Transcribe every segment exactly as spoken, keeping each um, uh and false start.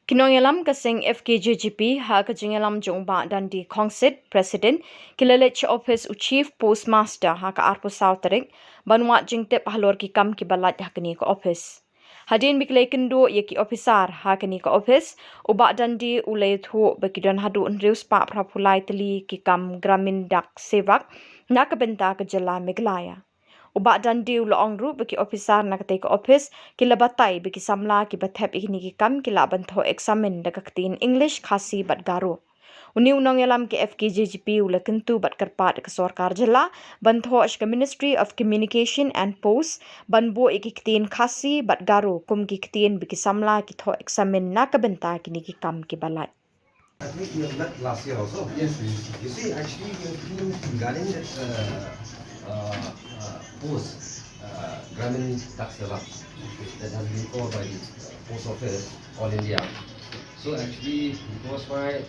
Ki nongïalam ka seng F K J G P ha ka jingïalam jong u Bah Dandi Khongsit, President, ki la leit sha ophis u Chief Postmaster ha ka arphew saw tarik ban wad jingtip halor ki kam kiba lait ha kane ka ophis. Hadien ba ki la ïakynduh ïa ki ophisar ha kane ka ophis, u Bah Dandi u la ïathuh ba ki don haduh hynriew spah phra phew lai tylli ki kam Gramin Dak Sevak na ka bynta ka jylla Meghalaya. U Bah Dandi u la ong ruh ba ki ophisar na katei ka ophis ki la batai ba ki samla kiba thep ïa kine ki kam ki lah ban thoh eksamin da ka ktien English, Khasi bad Garo. Une u nongïalam ka F K J G P u la kyntu bad kyrpad ïa ka sorkar jylla ban thoh sha ka Ministry of Communication and Post ban buh ïa ki ktien Khasi bad Garo kum ki ktien ba ki samla ki thoh eksamin na ka bynta kine ki kam kiba lait. I think we have met last year also. Yes, yes. You see, actually, we have been regarding that uh, uh, uh, post, uh, Gramin Dak Sevak, that has been called by the uh, post office all India. So actually, it was why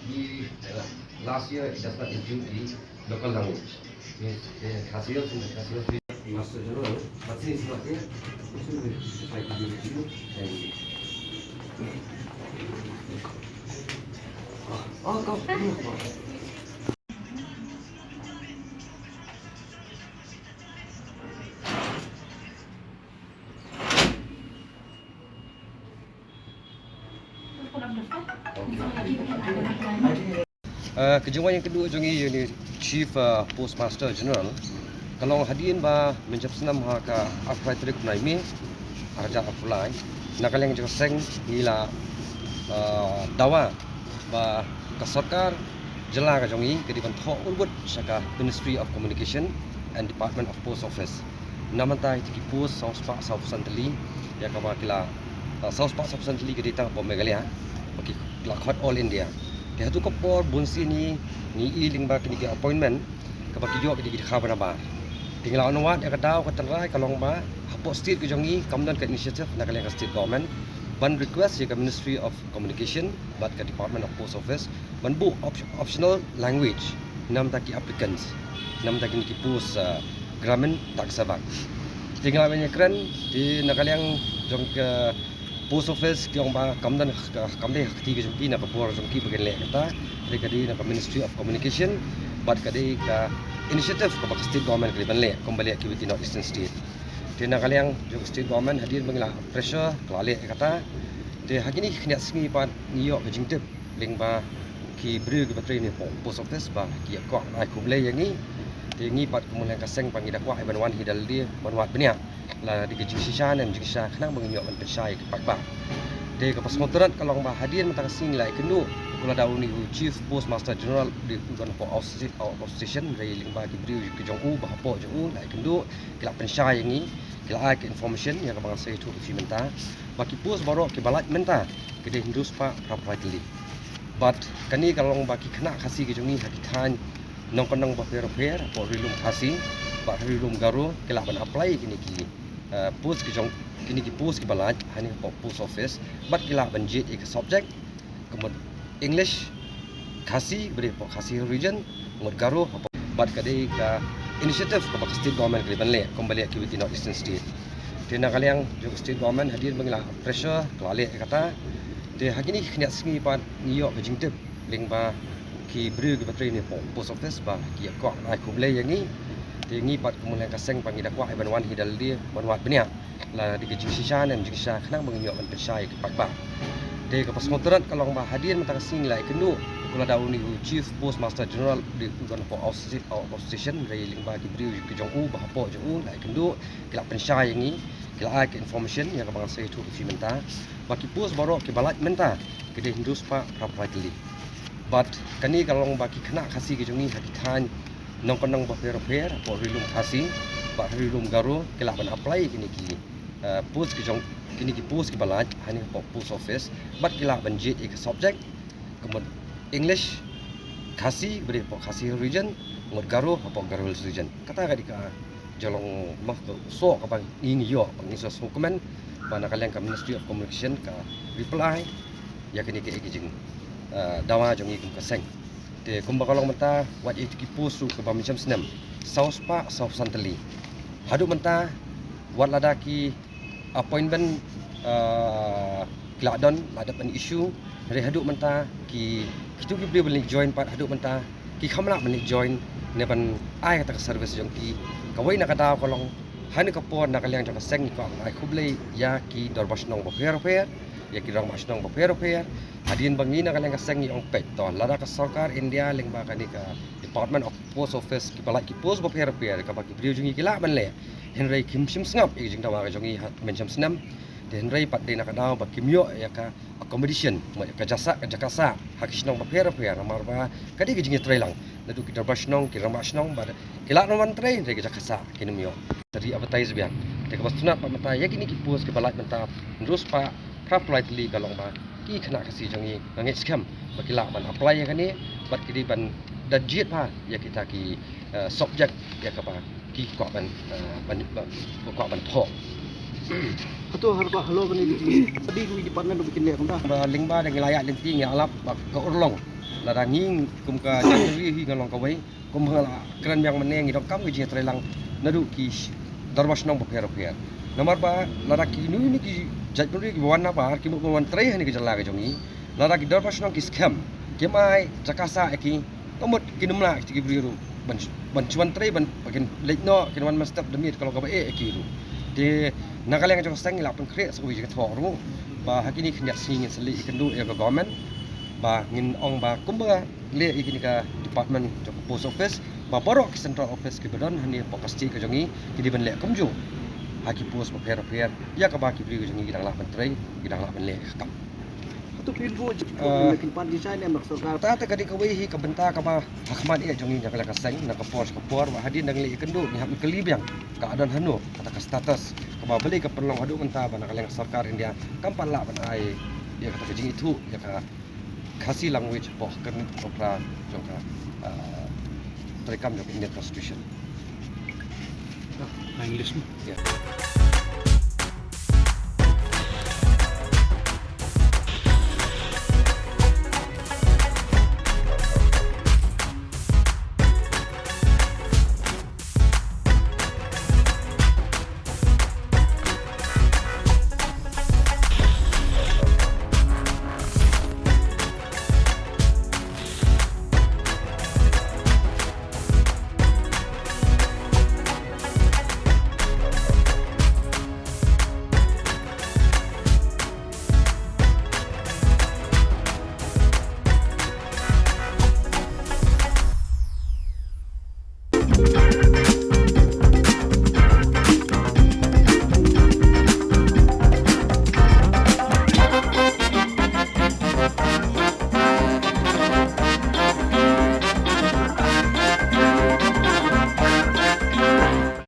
we uh, last year it does not include the local language. Means the Khasi Hills, in the Khasi Hills, Master General, but since he's not here, we should try to give it to you. And oh, oh, come, come, come. Uh, ka jingwan ïakynduh jong ngi ïa une u Chief uh, Postmaster General ka long hadien ba mynjur snem ha ka arphew tarik u bnai May, arhajar arphew lai, na ka liang jong ka seng ngi la uh, dawa ba ka sorkar jylla ka jong ngi ka dei ban thoh un bud sha ka Ministry of Communication and Department of Post Office. Na mynta ïa ki post saw spah saw phew san tylli ïa kaba ki la uh, saw spah saw phew san tylli ka dei tang hapoh Meghalaya, ba ki la khot all India. Te haduh ka por bun sien ngi ngi i lyngba kine ki appointment kaba ki ïoh ki dei ki dkha bha na bar. Te ngi la wan wad ïa ka daw ka tynrai ka long ba hapoh state ka jong ngi kam don ka initiative na ka liang ka state government ban request ïa ka Ministry of Communication bad ka Department of Post Office ban buh op- optional language na bynta ki applicants, na bynta kine ki post uh, Gramin Dak Sevak. Te ngi la wan ïakren te na ka liang jong ka post office ki ong ba kam don, kam dei ha ka kti ka jong ki, na ka bor jong ki ba kin leh kata. Te ka dei na ka Ministry of Communication bad ka dei ka initiative kaba ka state government ka dei ban leh kumba leh kiwei ki North Eastern state. Te na ka liang jong ka state government hadien ba ngi la pressure ka la leh kata. Te ha kine ki khyndiat sngi pat ngi ïoh ka jingtip lyngba ki briew kiba trei ne hapoh post office ba ki ïa kwah ban ai khublei ïa ngi. Te ngi pat kum u nongïalam ka seng pat ngi da kwah ban wan hi da lade ban wad bniah lada dei ka jingshisha ne em jingshisha khnang ba ngin ïoh ban pynshai ïa ki paidbah. Te kaba sngewtynnat ka long ba hadien mynta ka sngi ngi la ïakynduh, u la dei une u Chief Postmaster General u dei u don hapoh outstation, hynrei lyngba ki briew ki jong u ba hapoh jong u la ïakynduh, ki la pynshai ïa ngi, ki la ai ka information ïa kaba nga sa ïathuh ïa phi mynta ba ki post baroh kiba lait mynta ki dei hynriew spah phra phew lai tylli. Bad kane ka long ba ki khynnah Khasi ki jong ngi ha ki thaiñ nongkyndong bapher bapher hapoh Ri Lum Khasi bad Ri Lum Garo ki lah ban apply ïa kine ki uh, post ki jong kine ki post kiba lait ha kane ka post office bad ki lah ban jied ïa ka subject ka mut English, Khasi ba dei hapoh Khasi Hills Region, ngut Garo hapoh, bad ka dei ka initiative kaba ka state government ka dei ban leh kumba leh kiwei ki North Eastern state. Te na ka liang jong ka state government hadien ba ngi la pressure ka la leh ïa kata. Te ha kine ki khyndiat sngi pat ngi ïoh ka jingtip lyngba ki briew kiba trei ne hapoh post office ba ki ïa kwah ban ai khublei ïa ngi. Te ngi pat kum u nongïalam ka seng pat ngi da kwah ban wan hi da lade ban wad bniah lada dei ka jingshisha ne em jingshisha khnang ba ngin ïoh ban pynshai ïa ki paidbah. Te kaba sngewtynnat ka long ba hadien mynta ka sngi ngi la ïakynduh, u la dei une u Chief Postmaster General u dei u don hapoh outstation, hynrei lyngba ki briew ki jong u ba hapoh jong u la ïakynduh, ki la pynshai ïa ngi, ki la ai ka information ïa kaba nga sa ïathuh ïa phi mynta ba ki post baroh kiba lait mynta ki dei hynriew spah phra phew lai tylli. Bad kane ka long ba ki khynnah Khasi ki jong ngi ha ki thaiñ nongkyndong bapher bapher hapoh Ri Lum Khasi bad Ri Lum Garo ki lah ban apply ïa kine ki uh, post ki jong kine ki post kiba lait ha kane ka post office bad ki lah ban jied ïa ka subject ka mut English, Khasi ba dei hapoh Khasi Hills Region, ngut Garo hapoh Garo Hills Region. Kata ka dei ka jong long mah ka soh kaba ngi ngi ïoh ba ngi sa sngewkmen ba na ka liang ka Ministry of Communication ka reply ïa kane ka, ka jing uh, dawa jong ngi kum ka seng. Te kumba ka long mynta wat ïa ki post ruh kaba mynjur snem saw spah saw phew san tylli. Haduh mynta wat lada ki appointment uh, ki la don, la dep ban issue. Hynrei haduh mynta ki, kitu ki briew ban leit join pat haduh mynta ki kham lah ban leit join ne ban ai kata ka service jong ki. Kawei na ka daw ka long, ha kane ka por na ka liang jong ka seng ngi kwah ban ai khublei ïa ki dorbar shnong bapher bapher, ïa ki rangbah shnong bapher bapher. Hadien ba ngi na ka liang ka seng ngi ong peit to, lada ka sorkar India lyngba kane ka Department of Post Office kiba lait ki post bapher bapher kaba ki briew jong ngi ki lah ban leh, hynrei kim shym sngap ïa ka jingdawa ka jong ngi ha mynshem snem. Te hynrei pat dei na ka daw ba kim ïoh ïa ka accommodation, mo ïa ka jaka sah, ka jaka sah ha ki shnong bapher bapher, namar ba ka dei ka jingïatreilang. Naduh ki dorbar shnong, ki rangbah shnong ba ki lah ban wan trei, hynrei ka jaka sah kim ïoh. Te ri advertise biang. Te kaba sngewtynnat bad mynta ïa kine ki post kiba lait mynta hynriew spah phra phew lai tylli ka long ba ki khynnah Khasi jong ngi, nga ngeit skhem ba ki lah ban apply ïa kane bad ki dei ban da jied bha ïa kita ki, eh, subject ïa kaba ki kwah ban, eh, ban, ban, kwah ban thoh. Hato haba halor kane ka jing, sa dei kawei department ba kin leh kumta? Ba lyngba da ngi la ïaid lynti ngi ïalap ba ka urlong, lada ngi kum ka jaitbynriew hi nga long kawei, kum ba nga la kren biang mynne, ngi donkam ka jingïatreilang naduh ki dorbar shnong bapher bapher. Namar ba lada kino kino ki jaitbynriew kiba wan nabar ki mut ban wan trei ha kane ka jylla ka jong ngi, lada ki dorbar shnong ki skhem, kim ai jaka sah ïa ki, ka mut kin ym lah kita ki briew ruh ban, ban shu wan trei, ban, ba kin leit noh, kin wan mynstep da miet ka long kaba eh ïa ki ruh. Te na ka liang jong ka seng ngi la pynkhreh sa kawei ka jingthoh ruh ba ha kine khyndiat sngi ngin sa leit ïakynduh ïa ka government ba ngin ong ba kumba leh ïa kane ka department jong ka post office, ba baroh ki central office kiba don hangne hapoh ka state ka jong ngi ki dei ban leh kumjuh ha ki post bapher bapher ïa kaba ki briew ka jong ngi ki dang lah ban trei, ki dang lah ban leh ka kam. Hato phin buh jingpynpaw, eh, jingpynpaw jingshai ne em na ka sorkar? Ta, ta ka dei kawei hi ka bynta kaba ha khmat eh jong ngi na ka liang ka seng, na ka por sha ka por, ba hadien dang leit ïakynduh ngi hap ban kylli biang ka don hano kata ka status, kaba balei ka pynlong haduh mynta ba na ka liang ka sorkar India kam pat lah ban ai ïa kata ka jingithuh ïa ka Khasi language hapoh ka kyrdan jong ka, ah, treikam jong ka Indian Constitution. Ah, English mo. Yeah.